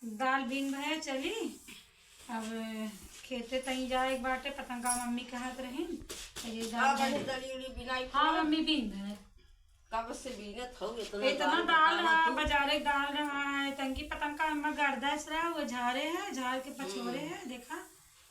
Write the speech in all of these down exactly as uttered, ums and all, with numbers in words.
दाल बीन भए चली, अब खेते तई जाए के बाटे, पतंगा मम्मी कहत रहिन। त ये दाल हाँ, बीन बहिन, दली उली बिनाई हाँ, तो। मम्मी बीन भए। कब से बीनत हौ, इतना इतना दाल दाल रहा, तू। बाजारे के दाल रहा है, तंकी पतंगा हमर गर्दा से रहा, वो झारे है, झार के पछोरे हम्म। है, देखा,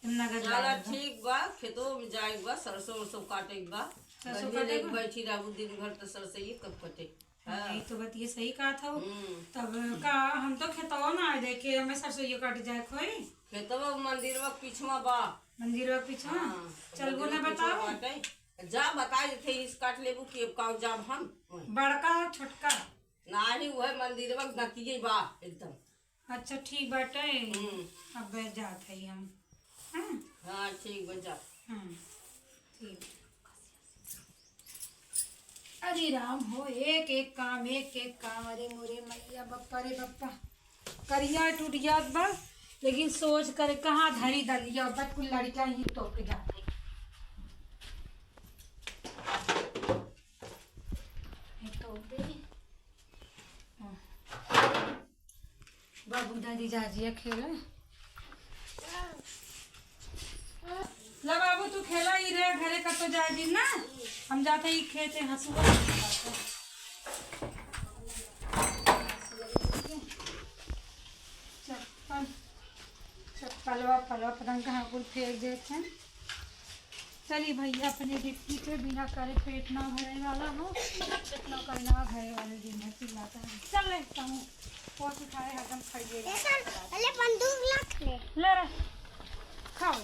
नगद चला, लाल है। ठीक बा, खेतों में जाए के बा, सरसों उरसों काटे के बा। सरसों बढ़िया काटे लेके बा? बैठी रहू दिन भर, तो सरसों ये कब कटे? हाँ। यही तो बतिया सही कहत हौ। हम्म। तब का, हम तो खेतवा ना आए देखे, हमें सरसोइयो काटे जाए के होई। खेतवा मंदिरवा के पिछवा बा। मंदिरवा के पिछवा? हाँ, चलबो मंदिरवा ना के पिछवा बताओ। बाटे। जा बताए देते, इस काट लेबू कि अब का जाब हम। बड़का और छोटका? नाही, वह मंदिरवा के नतिये बा एकदम। अच्छा, ठीक बाटे। हम्म। अब जात हई हम। हाँ? हाँ, ठीक बा, जा। हाँ, ठीक। अरे राम हो, एक एक काम, एक एक काम। अरे मोरे मैया, बप्पा रे बप्पा, करिया टूट जात बा, लेकिन सोच करे कहाँ धरी दलिया, बस कुल लड़कियाँ ही तोप के जाते। ये तोप दे। हाँ। बाबू दादी जाजिया खेले। ला बाबू, तू खेला ही रह, घरे का तो जाजी ना, हम जाते ही खेते हंसुआ। चप्पल, चप्पलवा, पलवा पता नहीं कहाँ कुल फेंक देते हैं। चली भैया, अपने ड्यूटी पे बिना करे पेट ना भरे वाला हो, पेट ना करे ना भरे वाले दिन भर चिल्लाता है। चल रे, कहूँ पोस उठाए, हरदम खाइए। ए सर, पहले बंदूक रख ले। ले रे, खाओ।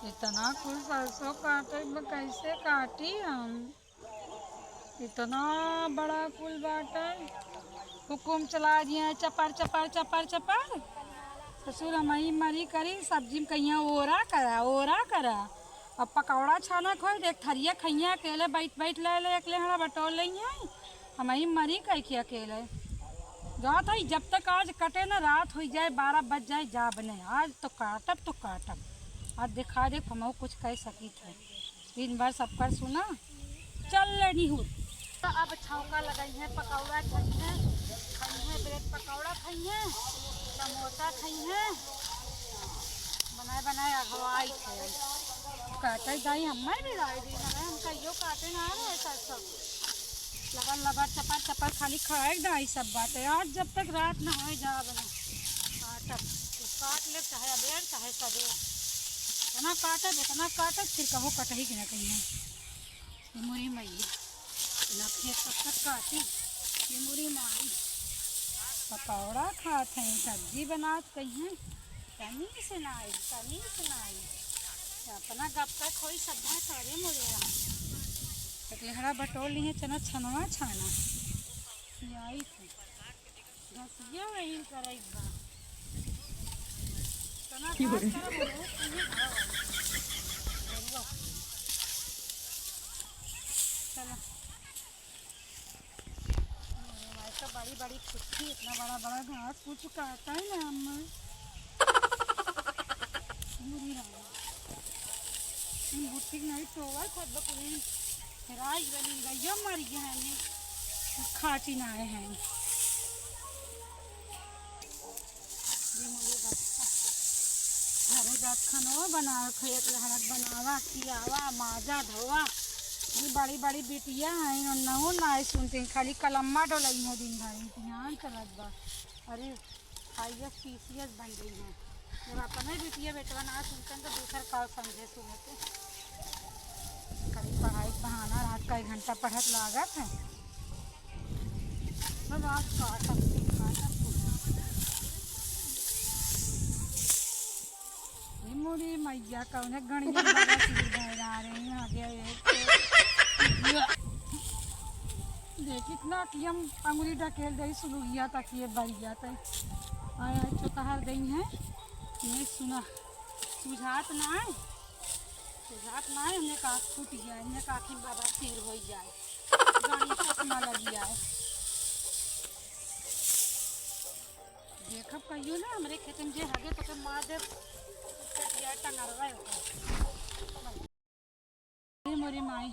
इतना कुल सरसों काटे में कैसे काटी हम? इतना बड़ा कुल बाटे, हुकुम चला दिए हैं, चपर, चपर, चपर, चपर। ससुर हमही मरी करी, सब्जी में कहिया ओरा करा, ओरा करा। अब पकौड़ा छाना खोई देख, थरिया खइया अकेले बैठ, बैठ ले, ले, अकेले हमारा बटोर लेइया। हमही मरी कह के अकेले। जात है, जब तक आज कटे ना, रात हो जाए, बारह बज जाए, जा बने। आज तो काटब, तो काटब। आज दिखा दे, हमहू कुछ कह सकी थे। दिन भर सबकर सुना, चल ले निहुर। तो अब छौंका लगई है, पकौड़ा खई है, खई है, ब्रेड पकौड़ा खई है, समोसा खई है, बनाए बनाए अगवाई थे। काटे दाई हमें भी दाई दी, मगर हम कहियो काटे ना रहे सरसों। लबर लबर चपर चपर खाली खाए दाई सब बात है। आज जब तक रात ना होए जाब ना काटब, काट ले चाहे अबेर चाहे सबेर। इतना काटब, इतना काटब, फिर कहो कटही कि ना कहीं। ये मोरी माई, इतना खेत तक तक काटी, ये मोरी माई। पकौड़ा खात हैं, सब्जी बनात कहीं, तनी से ना आई, तनी से ना आई। अपना गप का खोई सब बात, अरे मोरे राम। एक लेहड़ा बटोर लिए, चना छनवा छाना। ये आई थी। घसिया वही करई बा। तना की हो रही? बात करब, हम लोग कहीं घाव आई। चला। अरे भाई, तो बड़ी बड़ी खुशी, इतना बड़ा बड़ा घास कुछ कहता है ना हम। मुड़ी रहा। हम बुट्टी नहीं टोवा खुद बकुली। राज बनी गयो मर गया है। खाटी ना है। घरे जात खानो बनावे, खेत लहरत बनावा, खियावा, माजा धोवा। ई बड़ी बड़ी बिटिया हैं, उन्नहु नाई सुनते, खाली कलम्मा डोलई है दिन भर, इम्तिहान चलत बा। अरे, I A S, P C S बन गई हैं। जब अपने बिटिया बेटवा ना सुनते हैं, तो दूसर का समझे सुने के। खाली पढ़ाई के बहाना, रात का एक घंटा पढ़त लागत है। बस आज काटब, काटब कुल। ये मोरी मैया, कौने गणिया बड़ा सिर भैरा रे, आ गया एक। देखी ना कि हम अंगुली ढकेल दे सुलुगिया तक, ये बरिया तक। आया चोतहर दई है, ये सुना, सुझात ना है। बुझात ना है, हमने का फूट गया, हमने का कि बाबा तीर होई जाए, गाड़ी चश्मा लग जाए। देखब कहियो ना हमरे खेत में जे हगे तो के मार दे, टंगरवा होता। अरे मोरी माई,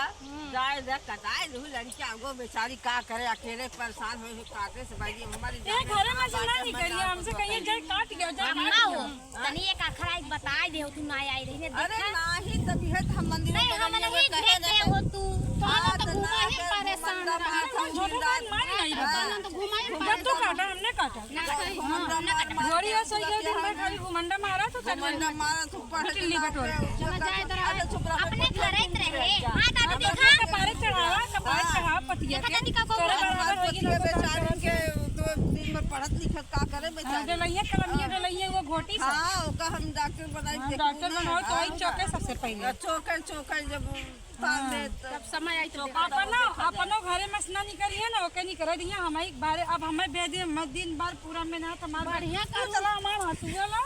है। हम्म। जाए दे, कटाए रहू लड़किया, वो बेचारी का करे, अकेले परेशान होए, होए काटे से भाई, हमारी ए, जान घरे में से ना निकलिए, हमसे कहिए, "जाए काट गया, जाए काट गया।" तनी एक आखर आई बताए दे, तू ना आई रही ने, अरे देखा? नाही, तभी है तो हम मंदिर नहीं, में हम बगल में नहीं कहे देते रहे। हो तू। हाँ, तो तो घूमा ना ही दे, परेशान। घुमंडा मारत हूँ, झूठे जिंदा। बात मार नहीं बता। हाँ। तो घुमाई जब तू काटा, हमने काटा। ना सही। घुमंडा मार, मार घोड़ी के और सही पूरा है, दिन भर खाली घुमंडा मारा तो चल घुमंडा रही। मारा तो पढ़त टिल्ली लिखत बटोर के। चुप रह, चुप रह, चुप रह, अपने चुप रह, घरे चुप रहे। रह। हाँ, दादी, देखा? कपारे चढ़ावा, कपारे हाँ। चढ़ावा पतिया देखा, के। दादी, का तोरे बोला? बराबर होई कि देखा, बेचारी के तो दिन भर पढ़त लिखत का करे हाँ, बेचारी? डलैया कलमिया हाँ। डलैया वो घोटी से। हाँ, ओका हम डॉक्टर बनाई हाँ, देखू डॉक्टर ना। बनाओ तो वही हाँ। चौके सबसे पहले। चौके, चौके जब हाँ। तब समय आई तो देखा। अपनो, अपनो घरे में से ना निकली है ना, ओके निकल रही है। हमारी बारे, अब हमें बे दिन, मत दिन बार पूरा में ना, तो हमार बढ़िया तू करू। चला हमार हंसुआ ला,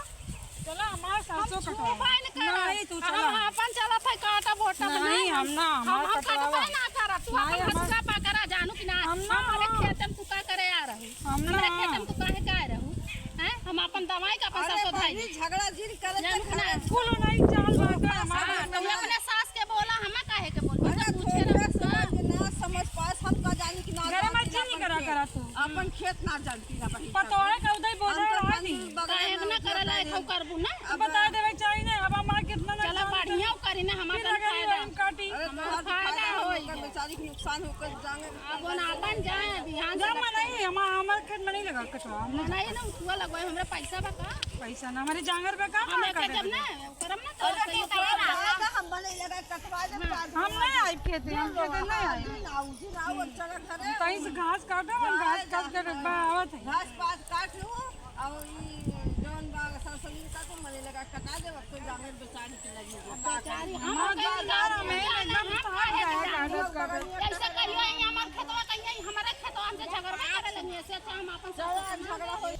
चला हमार हम सरसों छुबा कटवा। न करा। नहीं, तू हम चला। अपन चला था काटा बोटा नहीं, बनाई। हम ना, हम, हमार हम कटवा। कटवा ना करा, तू नहीं, अपन हमार हंसुआ पकड़ा जानू कि ना, हम ना, हमारे हम। खेत में तू का करे आ रहू? हम हमरे ना। खेत में तू काहे का आ रहू? हैं? हम अपन दवाई का अपन अरे सरसों धाई बहिनी, दे। झगड़ा जिन करे जान के ना। घरे। कुल नहीं चाल बाटे हमार। हाँ, तो अपने सास के बोला, हमें काहे के बोलबे? अरे जब पूछे थोड़ा रहो, समझ ना समझ पास, हम का जानी कि ना घरे में जानती ना जी नहीं अपन करा खेत। करा तू। अपन खेत ना जानती ना बहिन। पतोहे का उदय बोझा हम तो रहा मंदिर दी। बगल काहे में ना उठा करे लायक दे। हम करबू ना? अब बता देवे चाहिए ना, अब हमार कितना चला नुकसान बढ़िया है। करी ना, हमार फिर कौन अगर फायदा? हम काटी। अरे हमार तोहार फायदा फायदा होई ओकर है। बेचारी के नुकसान होकर जाने अब वो ना अपन जाए, बिहान से जा रखते। मनाई, हमार, हमार खेत में नहीं लगा कटवा। मनाई ना, उठुआ लगवाई, हमरा पैसा बा का? पैसा ना, हमारे जांगर बा का? हम हमार एके काटे जब दे। ना, करम ना तो अरे सही तो कहा कहा ना। ना, हम बने लगा कटवा दे, हाँ। बाद हम में नहीं आइब खेते, हम खेते नहीं आइब। ना, उजी ना, वो चला घरे। तहीं से घास काटो, हम घास काट के बा आवत है। घास पात काट लू, और ई जौन बा सरसों का तो मने लगा कटा दे, अब तो जांगर बेचारी के लगी। बेचारी हम हमार कहीं जांगर जांगर हमें जांगर एकदम हम थाक काहे जाए, जांगर? घास काटे। कैसे कहियो, ई हमार खेतवा कहियो, ई हमारे खेतवा हमसे झगड़वा करे लगी, ऐसे अच्छा हम अपन चला, सरसों झगड़ा होई।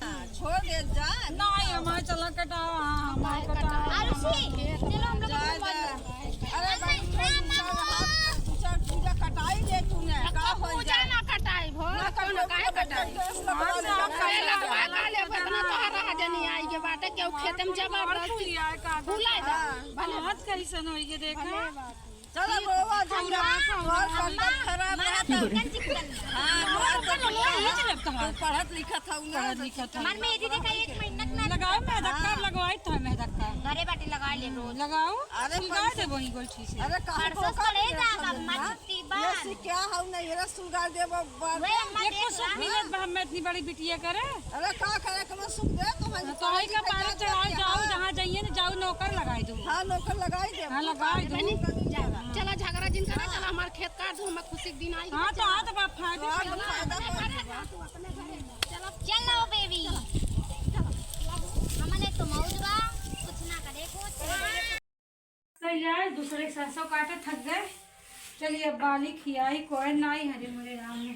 हाँ, छोड़ दे जा। नहीं, हमार चला कटावा, हाँ, हमार कटावा। आरुषि, चलो हम लोग जाए घूमने दे। अरे भाई, हम सब हाथ दो चार पूजा कटाई दे तूने, का हो पूजा जाए? ना कटाई भो, ना कौन कटाई, काहे पूजा कटाई? कटाई, हम लोग आज कटाई। हम कहे लगवा का लेबो, इतना तोहरा हजनी आई के बाटे, केहू खेते में जबरदस्ती। फूल आए का? फूल आए दा। हाँ। भले। आज कैसन होई के देखा? भले बात। चलो, बाबा, झगड़ा, तोहर संगत खराब रहता। हाँ, तोहर तो बढ़िया है। तू पढ़त लिखत हऊ ना, पढ़त लिखत हऊ। हमार मेहंदी देखा, एक महीना के ना लगाओ, मेहंदी का हाँ। लगवाई तो है, मेहंदी का। घरे बाटे लगा ले रोज। लगाओ, अरे सुलगा परसों, दे वही गोलठी से। अरे, कहाँ परसों धोखा पड़े दिया जा, था बाप, लोग, माँ हाँ? छुट्टी बा। ये से क्या हऊ नहीं, ये सुलगा दे, बाप, बाप। वही अम्मा एक देख को सुख रहा। मिलत बा, हमें इतनी बड़ी बिटिया करे। अरे, का करे, कमर सुख दे, तो हम हाँ, तो वही का पारे चढ़ाई जाओ, हाँ। जहाँ जाइए ना, जाओ, नौकर लगाई दो। हाँ, नौकर लगाई दे। हाँ, लगाई दो। बनी, जा, चला झगड़ा जिन करा, चला हमार खेत काट दो, हमार खुशी के दिन आई। हाँ, तो आ तो बाप फायदे तो आ से तो ना। फायदा कर दे। चलो बेबी, हमने तो मौज बा, कुछ ना करे कुछ। सही जाए, दूसरे के सरसों काटे थक गए। चलिए अब बाली खियाई, कोई नाई हरे मुरे राम में।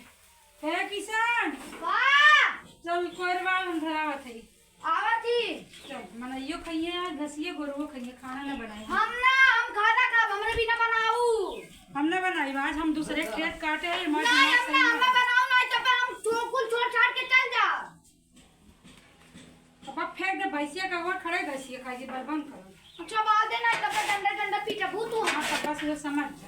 हे किसान, वाह! चल कोई बाल हम धरावत है। आवत ही। चल, मनइयो खइहे यार, भैंसियो गोरुओ खइहे, खाना ना बनाई। हम ना, हम खाना खाब, हमरे बिना बनाऊ। हम ना बनाई, आज हम दूसरे खेत काटे हैं, मस्त नहीं, मस्त हम ना, सही हमें बनाऊ ना, जब हम चोकुल छोड़ छाड़ के चल जा। अब फेंक दे, भैंसिया का ओर खड़े, भैंसिया खाई, बर्बाद करो। अच्छा, बाल देना, तब तक डंडा, डंडा पीटबू तू। हाँ, तो बस वो समझ जा।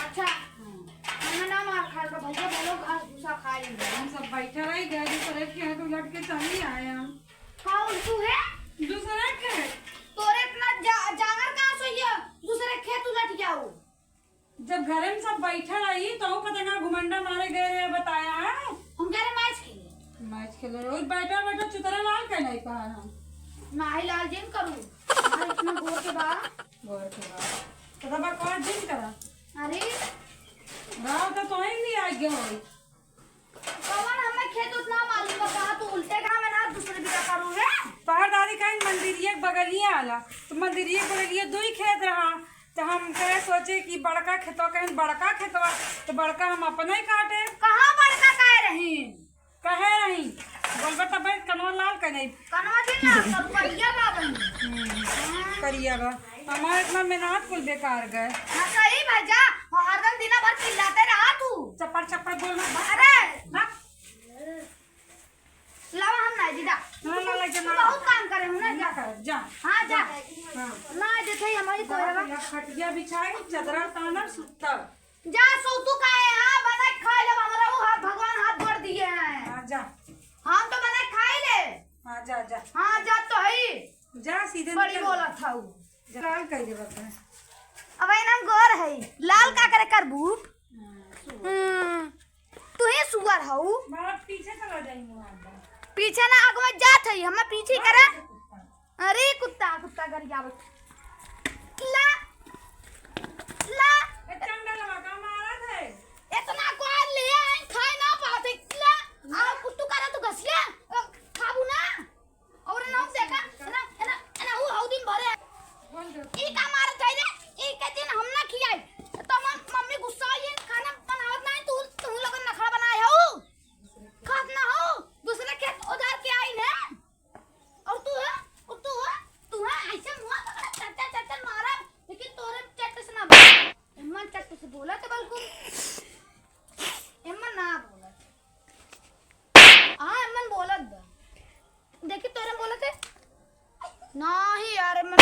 अच्छा। हाँ। हमें ना मार खाए का भैया, बोलो घास भूसा खा लेंगे। हम सब बैठे रही, गए दूसरे के खेत उलट के चली आए हम। हाँ, उल्टू है? दूसरे के? तोरे इतना जा-, जांगर कहाँ से ये दूसरे खेत उलट जाऊ? जब घरे में सब बैठे रही, तो पता ना घुमंडा मारे गए रहे, बताया है? हम गए रहे मैच खेले। मैच खेले रहे। ओए बैठा बैठा चुतरा लाल के नहीं कहा हम। नाही लाल जिन करू। हमारे इतना गोर के बा। गोर के बा। तो बाबा कौन जिन करा? अरे। गाँव तो तोहे नहीं आ गया होई। कवन हमें खेत उतना मालूम बा, कहाँ तू उल्टे घाम में ना दूसरे बीघा करू है? तोहर दादी कहीं मंदिरिया के बगलिया आला, तो मंदिरिया के बगलिया दुई खेत रहा, तो हम कहे सोचे कि बड़का खेतवा, कहीं बड़का खेतवा, तो बड़का हम अपने ही काटे। कहाँ बड़का कहे रही? कहे रही, बोलबे तब कनवा लाल कर नहीं। कनवा दिन ना, करू करिया बा बहिन। हम्म, करिया बा। हमार इतना मेहनत कुल बेकार गए। हाँ, सही बा, जा, हरदम दिना भर चिल्लाते रहा तू। चप्पड़ चप्पड़ बोल मत, भाग। अरे। भाग। लावा हम ना, दीदा। ना, ना, ना, तू ना। बहुत काम करे हो ना, ना जा। कर, जा। हाँ, जा। हाँ। ना, देते ही हमारी जा, कोई ना। खटिया बिछाई, चदरा ताना, सुत्ता। जा, सो तू काहे, हाँ, बना के खा ले, हमरा वो हाथ, भगवान हाथ जोड़ दिए हैं। हाँ, जा। हम तो बना के खा ही ले। हाँ, जा, जा। हाँ, जा तो है ही। जा, सीधे बड़ी निकल। बोलत हऊ। जा, लाल कर दे बता। अब ये नाम गोर है, लाल का करे करबू? हाँ। हम्म, तू ही सुअर हऊ। बाबा, पीछे चला जाई मुआ। पीछे ना, आगवा जात है, हमें पीछे करे। अरे कुत्ता, कुत्ता गरियावत। ला, ला। ए, चंडा लगा का मारत है? इतना कोई ले आए, खाए ना पाते। ला, आ कुत्तू करा तू घसिया, अ, खाबू ना। और ना देखा, ना, ना, ना, वो हौ दिन भरे। ई का मारत है रे? ई के दिन हम ना खियाई। तो मन, मम्मी गुस्सा ये खाना बनावत नहीं, तू, तू लोगन नखरा बनाए हो। खात ना हो, दूसरे खेत उधार के आई ना। और तू है, और तू है, तू है, ऐसे मुंह पकड़ा, चट्टा, चट्टा मारा, लेकिन तोरे चट्ट से ना बोला। एम्मन चट्ट से बोला तो बल्कु। एम्मन ना बोला। हाँ, एम्मन बोलत बा। देखी तोरे बोलत है। नाही यार, एम्मन,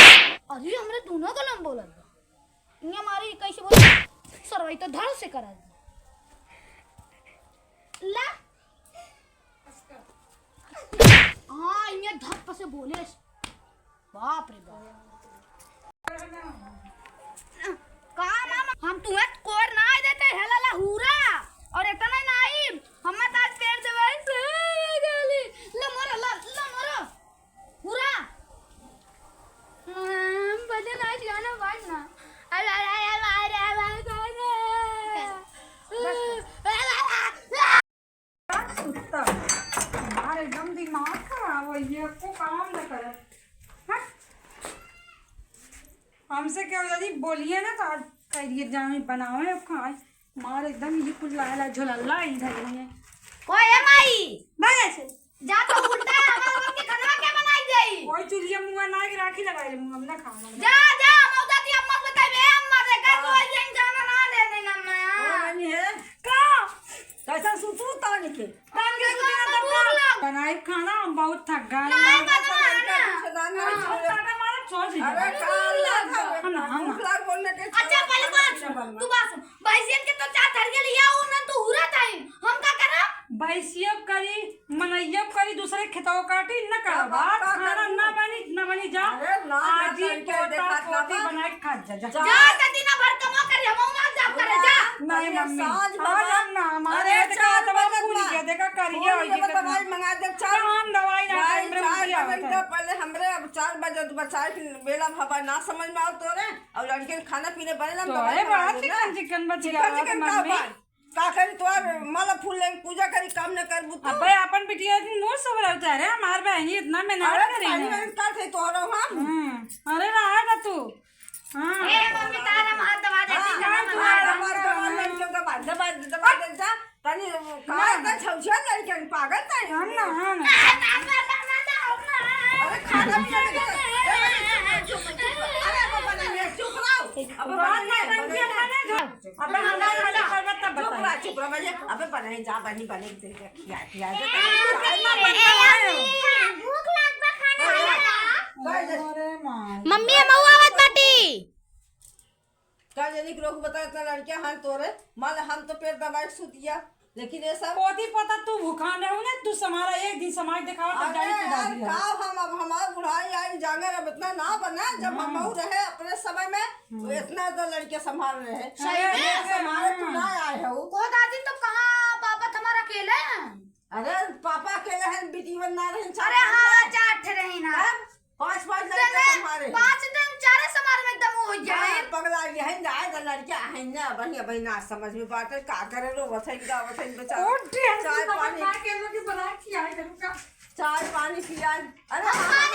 अरे हमरे दोनों गलम बोलत बा। इन्हें मारी कैसे बोल? सरवाई तो धड़ से करा दी। ला। हाँ, इन्हें धप्प से बोले। बाप रे बाप। का मामा, हम तुम्हें कोर ना देते, हेला ला हूरा। और इतना नहीं, हम मत आज पेट दबाई से गाली। ला मोरा, ला, ला मोरा। पूरा। हम भजन आज गाना बाजना। अरे, अरे, अरे, अरे, अरे, अरे, अरे। बस, बस। सुत्ता। हमार एकदम दिमाग खराब हो गया, एको काम न करत। हट। हमसे क्या हो जाती, बोलिए ना तो आज कह दिए जामे बनावे अब खाए। मार एकदम ये कुल लाला झोलल्ला ही धरी है। ओए, ए माई! भाग ऐसे। जा तो उल्टा है, हमारे लोग के खाना क्या बनाई जाई? कोई चुलिया मुंह ना के राखी लगाई ले, मुंह हम ना खाना। जा, जा, मौदा दी अम्मा से बताई बे, अम्मा से कर, हाँ। कोई जन जाना ना दे देना मैं। ओ, रानी है। का? कैसा सुतू तानी के? तान के सुतू ना तब का? बनाई खाना, हम बहुत थक गए। नहीं, बनाना है ना। हाँ, टाटा मारब, छोड़ दीजिए। अरे, का अल्लाह था? हम ना, हम ना। भूख लाग बोलने के अच्छा, पहले बात सुन, तू बात सुन। भैंसियन के तो चार थरिया लिया, उ न तू हुरा ताई, हम का करब? भैंसियो करी, मनैयो करी, दूसरे खेतवा काटी, न करब। का बात, का खाना करबू? न बनी, न बनी, जा। अरे, ना, ना, आजी करके पोता, देखा, पोती ना। बनाए के खा जा, जा। जा। जा, त दिना भर कमवा करी, हमहू ना जाब करे, जा। नहीं, अरे, मम्मी। साँझ आज बा। हम ना, हमारे अरे, यहाँ देखा, चार तब बजत फूल बा। गया, देखा, करिया फूल होई गया, गया, तो कितना। दवाई मंगा दे, चार। तो हम दवाई ना, भाई, टाइम पे चार रुपया बजे होता है। तक पहले हमरे अब चार बजे बचाए के बेला भवा ना समझ में आओ तोरे। और लड़के के खाना पीने बने ना, तो दवाई अरे, बना बड़ा दे ना। चिकन, चिकन बच चिकन, गया, चिकन का मम्मी। बात? का करी तोर माला फूल लेके पूजा करी, काम न करबू तू? अबे, अपन बिटिया दिन नोर सब रहता है रे, हमार बहनी इतना मेहनत अरे, करी पानी है। वानी का थे तोहरो हम? हम्म, अरे, रहा था तू। हाँ। ए, मम्मी, तारा मार दबा दे, हाँ, ठीक है, हाँ, मम्मी, तारा मार मार दबा दे। दे, दबा दे, दबा दे, जा। तनी कहाँ का छौछिया लड़कियन पागल तनी। हम ना, हम ना। अरे खाना भी नहीं खाते। ए, चुप, चुप, चुप। अरे अब बने, चुप रहो। अब बात बने, ना बने। करके बने जो। अब हम ना खाना खाबा तब चुप बताएं। रह, चुप रह, बने। अबे बने जा, बनी, बने, दे, दे, खिया, खिया, दे। ए, चाय ए, मत ए, बनाओ। ए, भूख लाग बा, खाना अरे, खा ला। अरे माँ। मम्मी, हम आवत बाटी। का जानी के लोग बता इतना लड़कियां हन तोरे, मान ला हम तो पेट दबाए के सुतिया, लेकिन ये सब पोती पोता तू भूखान रहू ना, तू समारा एक दिन समाज दिखावा तब जानी अरे तू यार, दादी है। का हम अब हमार बुढ़ाई आई जांगर अब इतना ना बना, जब हम हाँ। बहू रहे अपने समय में, तो हम्म। इतना तो लड़के संभाल रहे हैं। सही अरे में? अरे संभाले तू हाँ। ना आए हो। ओ दादी तो कहाँ पापा तुम्हारा अकेले हैं? अरे पापा अकेले हैं, बिटिया ना रही, अरे हाँ, चार ठे रही ना। तब पाँच, पाँच लड़के चले, संभारे। पाँच दिन चारे संभारे में एकदम हो जाए। हाँ, पगला ये है, जाए तो लड़कियां हैं ना, बढ़िया, बढ़िया, ना समझ में बात है, का करे, रोवत है, गावत है, बेचारा। ओ, ढेर चाय दूर पानी। बना के, लोग के बना के खियाए करूँगा। चाय पानी पियाए। अरे, हम हाँ,